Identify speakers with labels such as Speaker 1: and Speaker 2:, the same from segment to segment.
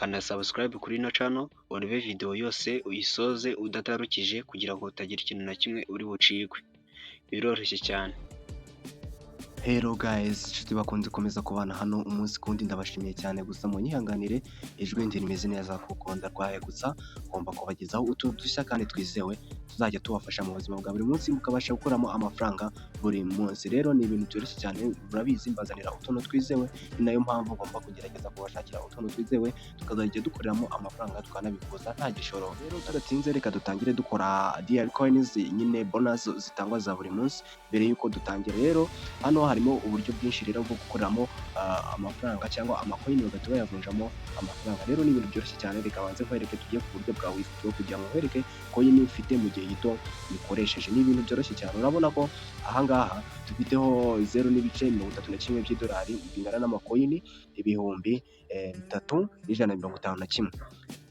Speaker 1: Kanda subscribe kuri ino channel, urebe video yose uyisoze udatarukije kugira ngo utagira ikintu na kimwe uri bucikwe. Biroroshye cyane.
Speaker 2: Hello guys, inshuti bakunze komeza kubana hano umunsi kundi, ndabashimiye cyane. Gusa munyihanganire, ijwi ntirimeze neza kuko ndarwaye. Gusa ngomba kubagezaho utuntu dushya kandi twizewe tuzajya tubafasha mu buzima bwa buri munsi, mukabasha gukuramo amafaranga buri munsi. Rero ni ibintu byoroshye cyane, murabizi mbazanira utuntu twizewe, ni nayo mpamvu ngomba kugerageza kubashakira utuntu twizewe tukazajya dukoreramo amafaranga, tukanabikuza nta gishoro. Rero tudatinze, reka dutangire dukora DR coins nyine, bonus zitangwa za buri munsi. Mbere y'uko dutangira rero, hano harimo uburyo bwinshi rero bwo gukoreramo amafaranga cyangwa amacoin, bagahita bayavunjamo amafaranga. Rero ni ibintu byoroshye cyane. Reka banze nkwereke, tugiye ku buryo bwa withdraw kugira ngo nkwereke coin mfite mu gihe gito bikoresheje. Ni ibintu byoroshye cyane. Urabona ko ahangaha dufiteho 0.31 by'idolari, bingana n'amacoin 3151.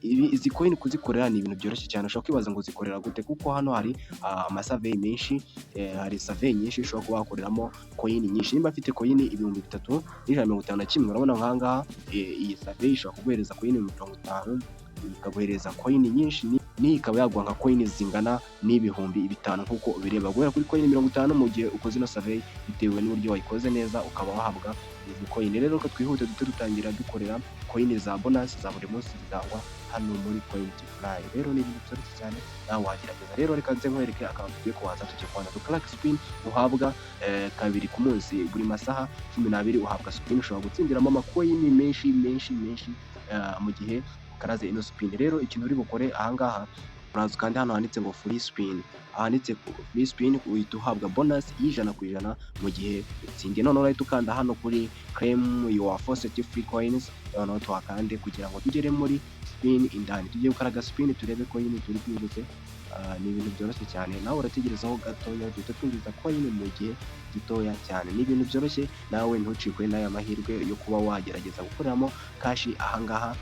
Speaker 2: Ibi izi coin kuzikorera ni ibintu byoroshye cyane. Ushobora kwibaza ngo uzikorera gute, kuko hano hari amasurvey menshi, hari survey nyinshi ushobora kuba wakoreramo coin nyinshi. Nimba afite coin 3151, urabona nk'ahangaha iyi survey ishobora kuguhereza coin 50, ikaguhereza coin nyinshi, n'iyi ikaba yaguha nka coin zingana n'5000 nk'uko ubireba, guhera kuri coin 50 mu gihe ukoze ino survey, bitewe n'uburyo wayikoze neza ukaba wahabwa izi coin. Rero reka twihute duhite dutangira dukorera coin za bonus za buri munsi zitangwa hano muri Cointiply. Rero ni ibintu byoroshye cyane, nawe wagerageza. Rero reka nze nkwereke akantu tugiye kubanza. Tugiye kubanza dukora spin uhabwa kabiri ku munsi, buri masaha 12 uhabwa spin ushobora gutsindiramo amacoin menshi menshi menshi mu gihe ukaraze ino spin. Rero ikintu uri bukore ahangaha, uraza ukanda hano handitse ngo free spin. Ahanditse free spin uhita uhabwa bonus y'100% mu gihe utsindiye. Noneho urahita ukanda hano kuri claim your faucet free coins. Noneho tuhakande kugira ngo tugere muri spin indani. Tugiye gukaraga spin turebe coin turi bwinjize. Ni ibintu byoroshye cyane, nawe urategerezaho gatoya duhita twinjiza coin mu gihe gitoya cyane. Ni ibintu byoroshye, nawe ntucikwe n'aya mahirwe yo kuba wagerageza gukoreramo cash ahangaha.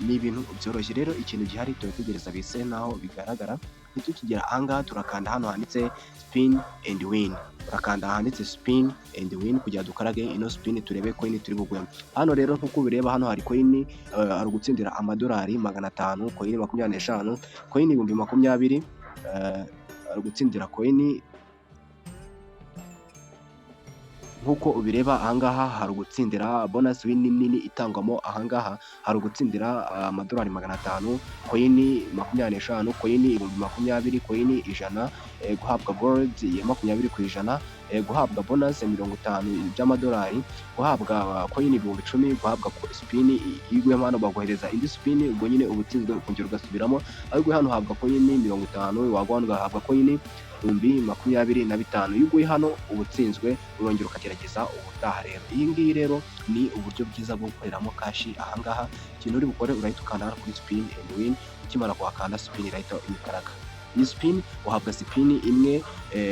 Speaker 2: Ni ibintu byoroshye. Rero ikintu gihari, turategereza bise naho bigaragara. Nitukigera ahangaha, turakanda hano handitse spin and win. Urakanda ahanditse spin and win kugira dukarage ino spin turebe coin turi bugwemo hano. Rero nk'uko ubireba, hano hari coin, hari gutsindira amadolari 500, coin 25, coin 20,000, hari gutsindira coin. Nk'uko ubireba ahangaha, hari ugutsindira bonus win nini itangwamo ahangaha. Hari ugutsindira amadolari 500, coin 25, coin 20,000, coin 100, guhabwa gold ya 20%, guhabwa bonus 50 by'amadolari, guhabwa coin 10,000, guhabwa spin. Iyo uguyemo hano baguhereza indi spin, ubwo nyine uba utsinzwe ukongera ugasubiramo. Ariko hano uhabwa coin 50, wagwa hano ugahabwa coin 25,000. Iyo uguye hano uba utsinzwe, urongera ukagerageza ubutaha. Rero iyi ngiyi rero ni uburyo bwiza bwo gukoreramo cash ahangaha. Ikintu uri bukore, urahita ukanda hano kuri spin and win. Ukimara kuhakanda, spin irahita ikaraga. Iyi spin uhabwa spin imwe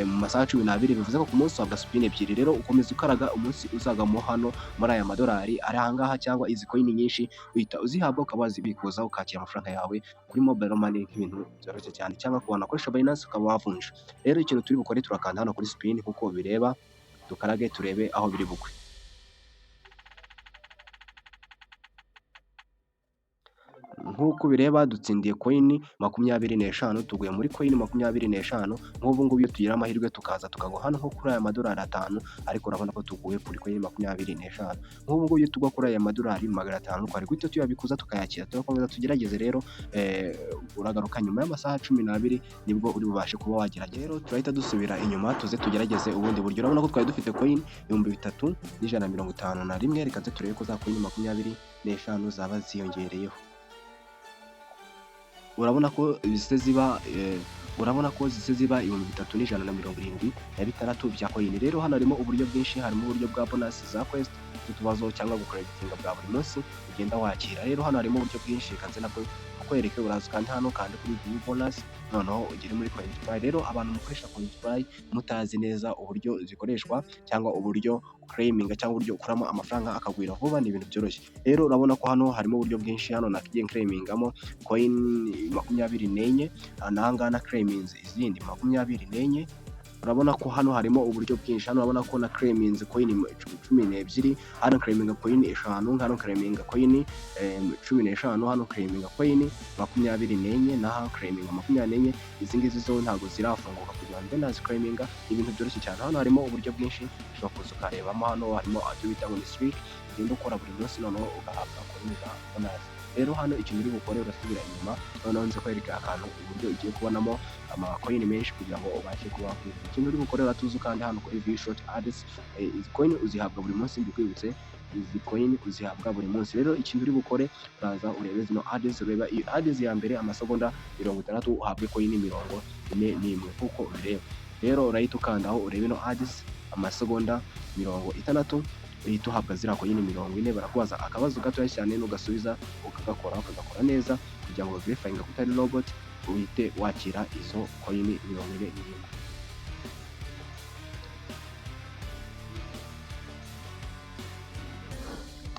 Speaker 2: mu masaha 12, bivuze ko ku munsi uhabwa spin ebyiri. Rero ukomeza ukaraga, umunsi uzagamo hano muri aya madolari ari ahangaha cyangwa izi coin nyinshi, uhita uzihabwa ukaba wazibikuza, ukakira amafaranga yawe kuri mobile money nk'ibintu byoroshye cyane, cyangwa ku bantu bakoresha Binance ukaba wavunja. Rero ikintu turi bukore, turakanda hano kuri spin nk'uko ubireba, dukarage turebe aho biri bugwe. Nk'uko ubireba, dutsindiye coin 25, tuguye muri coin 25. Nk'ubu ngubu iyo tugira amahirwe tukaza tukagwa hano nko kuri aya madolari 5, ariko urabona ko tuguye kuri coin 25. Nk'ubu ngubu iyo tugwa kuri aya madolari 500, twari guhita tuyabikuza tukayakira. Turakomeza tugerageze. Rero uragaruka nyuma y'amasaha 12, nibwo uri bubashe kuba wagerageza. Rero turahita dusubira inyuma tuze tugerageze ubundi buryo. Urabona ko twari dufite coin 3151. Reka nze turebe ko za coin 25 zaba ziyongereyeho. Urabona ko zise ziba 3176 bya coin. Rero hano harimo uburyo bwinshi, harimo uburyo bwa bonus za quest z'utubazo cyangwa gucollectinga bwa buri munsi ugenda wakira. Rero hano harimo uburyo bwinshi, reka nze nabwo kukwereke. Uraza ukanda hano, ukande kuri view bonus, noneho ugere muri Cointiply. Rero abantu mukoresha Cointiply mutazi neza uburyo zikoreshwa cyangwa uburyo uclaiminga cyangwa uburyo ukuramo amafaranga akagwira vuba, ni ibintu byoroshye. Rero urabona ko hano harimo uburyo bwinshi. Hano nagiye nclaimingamo coin 24, n'aha ngaha naclaiminze izindi 24. Urabona ko hano harimo uburyo bwinshi. Hano urabona ko na claiminze coin 12, hano claiminga coin 5, hano claiminga coin 15, hano claiminga coin 24, n'aha claiminga 24. Izi ngizi zo ntabwo zirafunguka kugira ngo mbe naziclaiminga. Ibintu byoroshye cyane. Hano harimo uburyo bwinshi ushobora kuza ukarebamo. Hano harimo ibyo bita ngo ni streak, ugenda ukora buri munsi, noneho ugahabwa coin za bonus. Rero hano ikintu uri bukore, urasubira inyuma, noneho nze kwereka akantu uburyo ugiye kubonamo amacoin menshi kugira ngo ubashe kuba wakwiga. Ikintu uri bukore, uratuza ukanda hano kuri view short ads. Izi coin uzihabwa buri munsi, mbikwibutse, izi coin uzihabwa buri munsi. Rero ikintu uri bukore, uraza urebe zino ads, ureba iyi ads ya mbere, amasegonda 60 uhabwe coin 41 nkuko ubireba. Rero urahita ukandaho urebe ino ads, amasegonda 60 uhita uhabwa ziriya coin 40. Barakubaza akabazo gatoya cyane, nugasubiza ukagakora, ukagakora neza kugira ngo verifying ko utari robot, uhite wakira izo coin 41.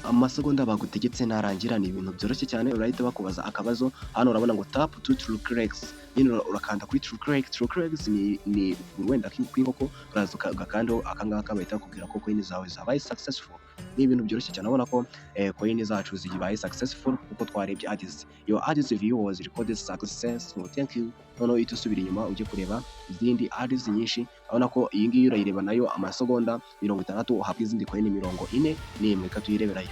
Speaker 2: Amasegonda bagutegetse narangira, ni ibintu byoroshye cyane, urahita bakubaza akabazo. Hano urabona ngo tap to Truclex, nyine urakanda kuri Truclex. Truclex ni wenda kw'inkoko, uraza ugakandaho akangaka, bahita bakubwira ko coin zawe zabaye successful. Ni ibintu byoroshye cyane. Urabona ko coin zacu zibaye successful kuko twarebye ads. Your ads view was recorded successful, thank you. Noneho uhita usubira inyuma ujye kureba izindi ads nyinshi. Urabona ko iyi ngiyi urayireba nayo, amasegonda 60 uhabwa izindi coin 41. Reka tuyireberayo.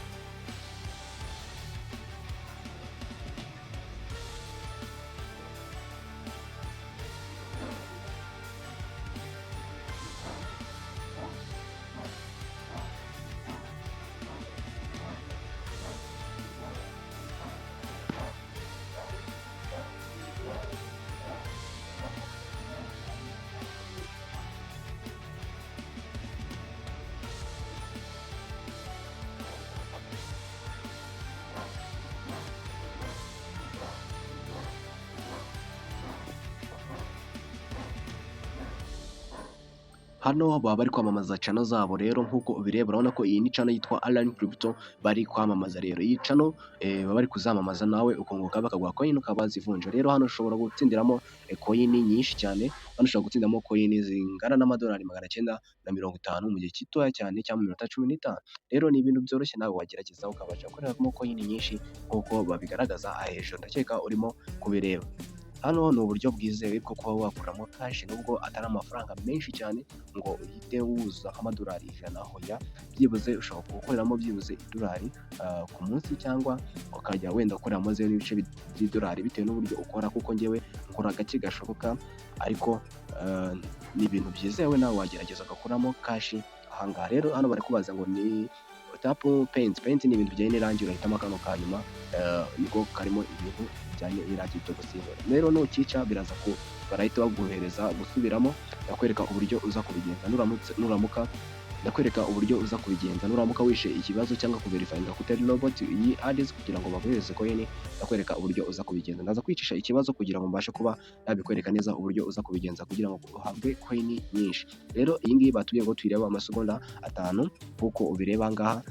Speaker 2: Hano baba bari kwamamaza channel zabo. Rero nk'uko ubireba, urabona ko iyi ni channel yitwa Alan Crypto bari kwamamaza. Rero iyi channel baba bari kuzamamaza, nawe ukunguka, bakaguha coin ukaba wazivunja. Rero hano ushobora gutsindiramo coin nyinshi cyane. Hano ushobora gutsindamo coin zingana n'amadolari 950 mu gihe gitoya cyane cyangwa mu minota 15. Rero ni ibintu byoroshye, nawe wagerageza ukabasha gukoreramo coin nyinshi nk'uko babigaragaza aha hejuru. Ndakeka urimo kubireba. Hano ni uburyo bwizewe bwo kuba wakuramo cash, nubwo atari amafaranga menshi cyane ngo uhite wuzuza nk'amadolari 100. Hoya, byibuze ushobora gukoreramo byibuze idolari ku munsi, cyangwa ukajya wenda ukoreramo zeru n'ibice by'idolari bitewe n'uburyo ukora, kuko njyewe nkora gake gashoboka, ariko ni ibintu byizewe, nawe wagerageza ugakuramo cash ahangaha. Rero hano bari kubaza ngo ni tap paint. Paint ni ibintu bijyanye n'irangi, urahitamo kano ka nyuma, niko karimo ibintu bijyanye n'irangi byo gusiga. Rero nukica biraza ku barahita baguhereza gusubiramo. Ndakwereka uburyo uza kubigenza nuramutse nuramuka ndakwereka uburyo uza kubigenza nuramuka wishe ikibazo cyangwa kuverifyinga ko utari robot iyi ads kugira ngo baguhereze coin. Ndakwereka uburyo uza kubigenza. Ndaza kwicisha ikibazo kugira ngo mbashe kuba nabikwereka neza uburyo uza kubigenza kugira ngo uhabwe coin nyinshi. Rero iyi ngiyi batubwiye ngo tuyirebe amasegonda 5 nkuko ubireba aha ngaha,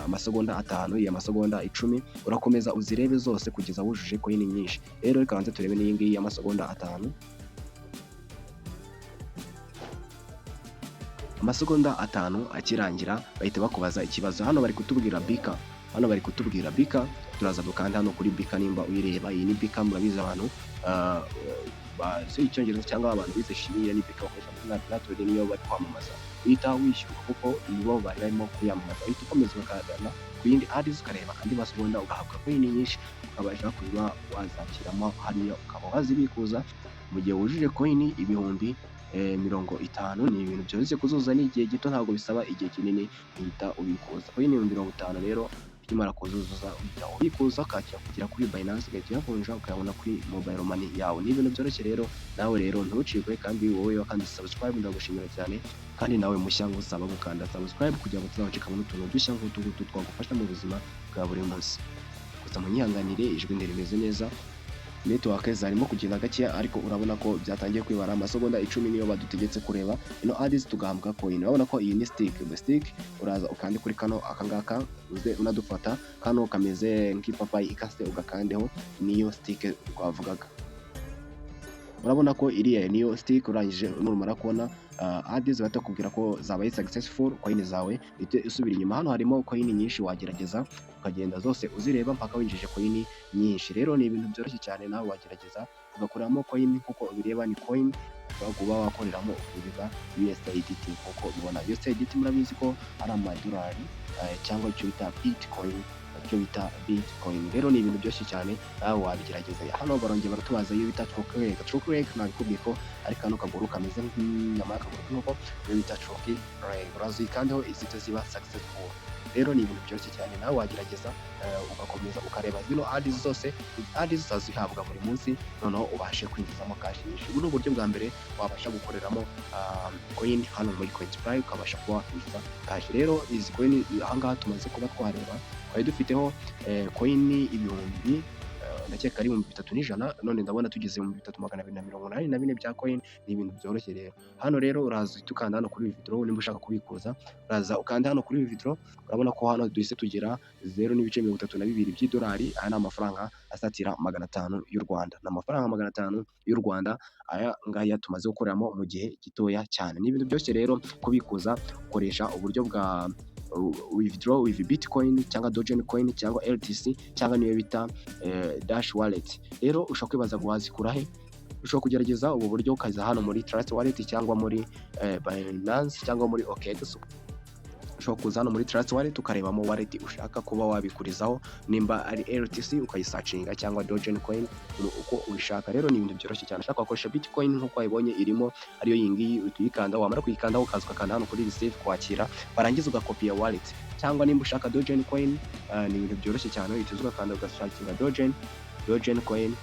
Speaker 2: amasegonda 5, iyi amasegonda 10, urakomeza uzirebe zose kugeza wujuje coin nyinshi. Rero reka banze turebe n'iyi ngiyi y'amasegonda 5. Amasegonda 5 akirangira bahita bakubaza ikibazo. Hano bari kutubwira beaker, hano bari kutubwira beaker. Turaza dukanda hano kuri beaker. Nimba uyireba, iyi ni beaker. Murabizi, abantu bazi icyongereza cyangwa abantu bize chimie, ni beaker bakoresha muri laboratoire, niyo bari kwamamaza. Uhita wishyurwa kuko nibo bari barimo kuyamamaza. Uhita ukomeza ukagana ku yindi ads, ukareba andi masegonda, ugahabwa coin nyinshi, ukabasha kuba wazakiramo hariya, ukaba wazibikuza mu gihe wujuje coin 50,000. Ni ibintu byoroshye kuzuza, ni igihe gito, ntabwo bisaba igihe kinini, uhita ubikuza coin 50,000. Rero ukimara kuzuzuza uhita ubikuza, ukakira kugera kuri Binance, ugahita uyavunja ukayabona kuri mobile money yawe. Ni ibintu byoroshye. Rero nawe rero ntucikwe. Kandi wowe wakanze subscribe, ndagushimira cyane. Kandi nawe mushya, ngusaba gukanda subscribe kugira ngo tuzacikamo n'utuntu dushya nk'utu ngutu twagufasha mu buzima bwa buri munsi. Gusa munyihanganire, ijwi ntirimeze neza, network zarimo kugenda gakeya, ariko urabona ko byatangiye kwibara. Amasegonda 10 niyo badutegetse kureba ino ads tugahabwa coin. Urabona ko iyi ni stick. Stick, uraza ukande kuri kano akangaka, uze unadufata kano kameze nk'ipapayi ikase, ugakandeho, niyo stick twavugaga. Urabona ko iriya niyo stick. Urangije, numara kubona ads, batakubwira ko zabaye successful, coin zawe uhite usubira inyuma. Hano harimo coin nyinshi, wagerageza ukagenda zose uzireba mpaka winjije coin nyinshi. Rero ni ibintu byoroshye cyane, nawe wagerageza ugakoreramo coin. Nkuko ubireba, ni coin ushobora kuba wakoreramo ukinjiza USDT. Nkuko ubibona, USDT murabizi ko ari amadolari cyangwa icyo bita Bitcoin, icyo bita Bitcoin. Rero ni ibintu byoroshye cyane, nawe wabigerageza. Hano barongera baratubaza iyo bita Turkey. Turkey nabikubwiye ko ari kano kaguru kameze nk'inyama y'akaguru k'inkoko. Iyo bita Turkey leg, urazikandaho izita ziba successful. Rero ni ibintu byoroshye cyane, nawe wagerageza ugakomeza ukareba zino ads zose. Izi ads uzazihabwa buri munsi, noneho ubashe kwinjizamo cash nyinshi. Ubu ni uburyo bwa mbere wabasha gukoreramo coin hano muri Cointiply, ukabasha kuba wakwinjiza cash. Rero izi coin ahangaha tumaze kuba twareba, twari dufiteho coin ibihumbi, ndakeka ari 3100, none ndabona tugeze 3284 bya coin. Ni ibintu byoroshye. Rero hano rero uraza uhita ukanda hano kuri withdraw. Nimba ushaka kubikuza, uraza ukanda hano kuri withdraw. Urabona ko hano duhise tugera 0.32 by'idolari. Aya ni amafaranga asatira 500 y'u Rwanda, ni amafaranga 500 y'u Rwanda aya ngaya tumaze gukoreramo mu gihe gitoya cyane. Ni ibintu byoroshye. Rero kubikuza ukoresha uburyo bwa withdraw with Bitcoin cyangwa Dogecoin coin cyangwa LTC cyangwa niyo bita Dash wallet. Rero ushobora kwibaza ngo wazikura he? Ushobora kugerageza ubu buryo, ukaza hano muri Trust Wallet cyangwa muri Binance cyangwa muri OKX. Ushobora kuza hano muri Trust Wallet, ukarebamo wallet ushaka kuba wabikurizaho, nimba ari LTC ukayisearchinga cyangwa Dogecoin uko ubishaka. Rero ni ibintu byoroshye cyane. Ushaka wakoresha Bitcoin nk'uko wayibonye irimo, ariyo iyi ngiyi, uhita uyikanda. Wamara kuyikandaho, ukaza ugakanda hano kuri receive, kwakira, warangiza ugakopiya wallet. Cyangwa nimba ushaka Dogecoin, ni ibintu byoroshye cyane, uhita uza ugakanda, ugasearchinga Dogecoin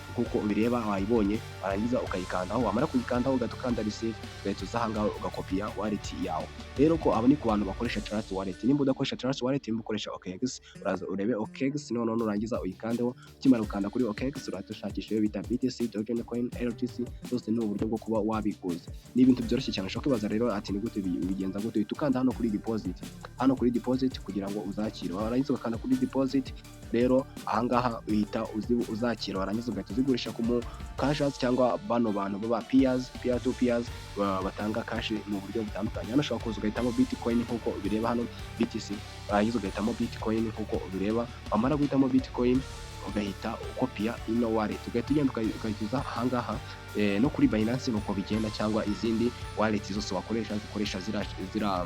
Speaker 2: nk'uko ubireba wayibonye, warangiza ukayikandaho. Wamara kuyikandaho, ugahita ukanda receive, ugahita uza ahangaha ugakopiya wallet yawe. Rero ko abo ni ku bantu bakoresha Trust Wallet. Nimba udakoresha Trust Wallet, nimba ukoresha OKX, uraza urebe OKX, noneho nurangiza uyikandeho. Ukimara gukanda kuri OKX, urahita ushakisha iyo bita BTC, Dogecoin, LTC, zose ni uburyo bwo kuba wabikuza. Ni ibintu byoroshye cyane. Ushobora kwibaza rero ati: "Ni gute ubigenza gute?" Uhita ukanda hano kuri deposit, hano kuri deposit, kugira ngo uzakire. Warangiza ugakanda kuri deposit. Rero ahangaha uhita uzakira, warangiza ugahita uzigurisha ku mu cashers cyangwa bano bantu baba peers, peer to peers, batanga cash mu buryo butandukanye. Hano ushobora kuza ugahitamo Bitcoin nk'uko ubireba hano, BTC, warangiza ugahitamo Bitcoin nk'uko ubireba. Wamara guhitamo Bitcoin, ugahita ukopiya ino wallet, ugahita ugenda ugahita uza ahangaha. No kuri Binance nuko bigenda, cyangwa izindi wallet zose wakoresha zikoresha zira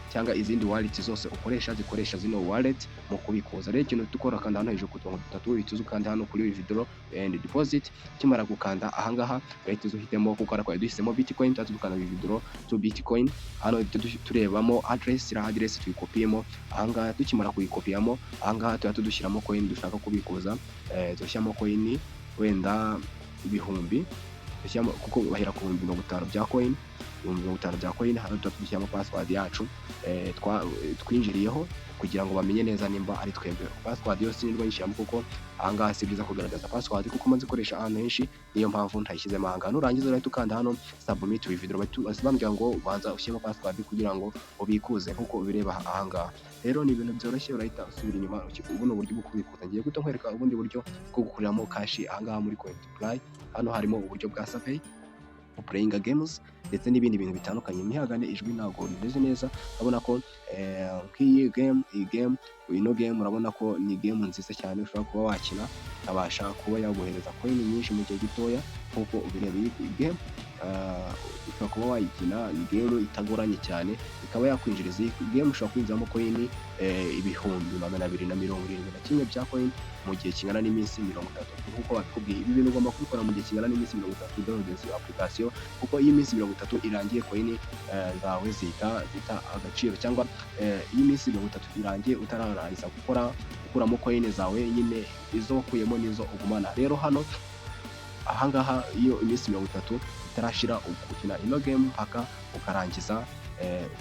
Speaker 2: cyangwa izindi wallet zose ukoresha zikoresha zino wallet mu kubikuza. Rero ikintu dukora, kanda hano hejuru ku turongo dutatu, uhita uza ukanda hano kuri withdraw and deposit. Ukimara gukanda ahangaha, ugahita uza uhitemo, kuko twari duhisemo Bitcoin, tuba dukanda withdraw to Bitcoin. Hano turebamo address, iriya address tuyikopiyemo ahangaha. Tukimara kuyikopiyamo ahangaha, tuba tudushyiramo coin dushaka kubikuza. Dushyiramo coin wenda ibihumbi, dushyiramo, kuko bahera ku 50,000 bya coin, 50,000 bya coin. Hano tuba dushyiramo password yacu twinjiriyeho kugira ngo bamenye neza nimba ari twebwe. Password yose nirwo nyishyiramo, kuko ahangaha si byiza kugaragaza password, kuko maze ikoresha ahantu henshi, niyo mpamvu ntayishyizemo ahangaha. Nurangiza, urahita ukanda hano submit withdraw. Bambwira ngo ubanza ushyiremo password kugira ngo ubikuze, nk'uko ubireba ahangaha. Rero ni ibintu byoroshye, urahita usubira inyuma. Ubu ni uburyo bwo kubikuza. Ngiye guhita nkwereka ubundi buryo bwo gukuriramo cash ahangaha muri Cointiply. Hano harimo uburyo bwa survey, playing games, ndetse n'ibindi bintu bitandukanye. Mwihangane, ijwi ntabwo rimeze neza. Urabona ko nk'iyi game, iyi game, ino game, urabona ko ni game nziza cyane ushobora kuba wakina, ikabasha kuba yaguhereza coin nyinshi mu gihe gitoya. Nk'uko ubireba, iyi game ushobora kuba wayikina, ni game itagoranye cyane, ikaba yakwinjiriza. Iyi game ushobora kwinjizamo coin 271,000 bya coin mu gihe kingana n'iminsi 30, nk'uko babikubwiye. Ibi bintu ugomba kubikora mu gihe kingana n'iminsi 30 download application, kuko iyo iminsi 30 irangiye, coin zawe zihita zita agaciro, cyangwa iyo iminsi 30 irangiye utararangiza gukora gukuramo coin zawe nyine, izo wakuyemo nizo ugumana. Rero hano ahangaha, iyo iminsi 30 itarashira, ukina ino game mpaka ukarangiza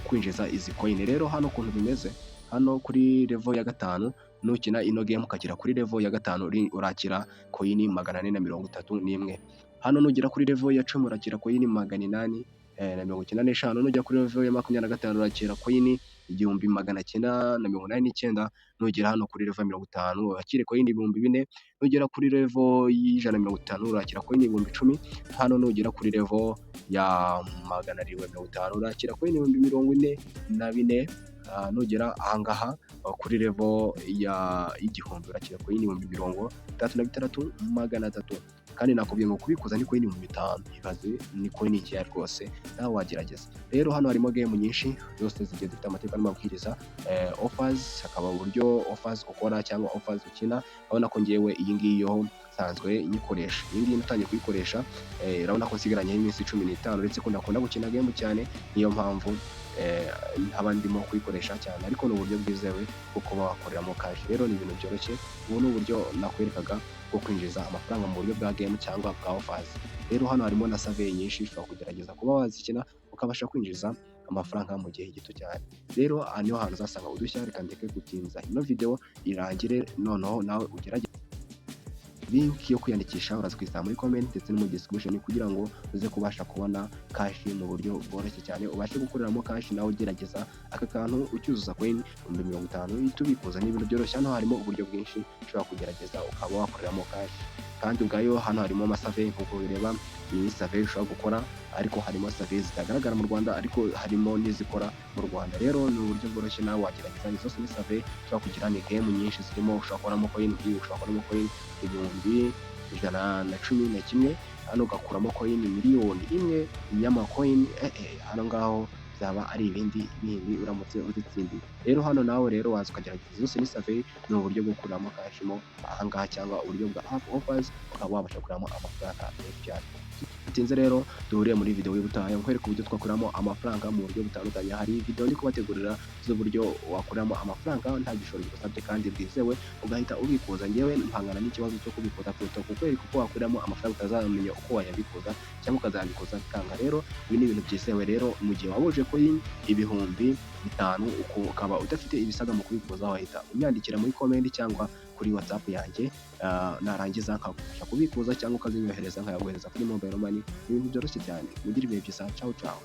Speaker 2: kwinjiza izi coin. Rero hano ukuntu bimeze, hano kuri level ya gatanu, nukina ino game ukagera kuri level ya gatanu, urakira coin 431. Hano nugera kuri level ya 10, urakira coin 895. Nujya kuri level ya 25, urakira coin 1989. Nugera hano kuri level 50 wakire coin 4000. Nugera kuri level y'150 urakira coin 10,000. Hano nugera kuri level ya 750 urakira coin 44,000. Nugera ahangaha kuri level ya 1000 urakira coin 36,300. Kandi nakubwiye ngo kubikuza ni coin 5000. Ibaze, ni coin nkeya rwose, nawe wagerageza. Rero hano harimo game nyinshi, zose zigiye zifite amategeko n'amabwiriza. Offers, hakaba uburyo offers ukora cyangwa offers ukina. Urabona ko ngewe iyi ngiyi yo nsanzwe nyikoresha. Iyi ngiyi natangiye kuyikoresha, urabona ko nsigaranyeho iminsi 15. Uretse ko ndakunda gukina game cyane, niyo mpamvu ntaba ndimo kuyikoresha cyane, ariko ni uburyo bwizewe bwo kuba wakoreramo cash. Rero ni ibintu byoroshye. Ubu ni uburyo nakwerekaga bwo kwinjiza amafaranga mu buryo bwa game cyangwa bwa offers. Rero hano harimo na survey nyinshi, ushobora kugerageza kuba wazikina ukabasha kwinjiza amafaranga mu gihe gito cyane. Rero aha niho hantu uzasanga udushya. Reka ndeke gutinza, ino video irangire, noneho nawe ugerageze. Link yo kwiyandikisha uraza kuyisanga muri comment ndetse no mu description, kugira ngo uze kubasha kubona cash mu buryo bworoshye cyane, ubashe gukoreramo cash nawe. Ugerageza aka kantu, ucyuzuza coin 50,000 uhita ubikuza, ni ibintu byoroshye. Hano harimo uburyo bwinshi ushobora kugerageza ukaba wakoreramo cash. Kandi ubwayo hano harimo ama survey nk'uko bireba. Iyi ni survey ushobora gukora, ariko harimo survey zitagaragara mu Rwanda, ariko harimo n'izikora mu Rwanda. Rero ni uburyo bworoshye, nawe wagerageza. Izo zose ni survey ushobora kugira, ni game nyinshi zirimo. Ushobora kubonamo coin, ushobora kubonamo coin 111,000. Hano ugakuramo coin 1,000,000 y'ama coin. Hano ngaho byaba ari ibindi bindi uramutse uzitsindiye. Rero hano nawe rero waza ukagerageza. Zose ni survey, ni uburyo bwo gukuramo cash mo ahangaha, cyangwa uburyo bwa app offers, ukaba wabasha gukuramo amafaranga menshi cyane. Bitinze rero, duhuriye muri video y'ubutaha nkwereka uburyo twakuramo amafaranga mu buryo butandukanye. Hari video ndi kubategurira z'uburyo wakuramo amafaranga nta gishoro bigusabye kandi bwizewe, ugahita ubikuza. Ngewe mpangana n'ikibazo cyo kubikuza kuruta kukwereka uko wakuramo amafaranga utazamenya uko wayabikuza cyangwa ukazabikuza bikanga. Rero ibi ni ibintu byizewe. Rero mu gihe waba uje coin 5000 ukaba udafite ibisabwa mu kubikuza, wahita unyandikira muri comment cyangwa kuri WhatsApp yanjye, narangiza nkagufasha kubikuza cyangwa ukazinyohereza nkayaguhereza kuri mobile money. Ibintu byoroshye cyane. Mugire ibihe byiza. Ciao ciao.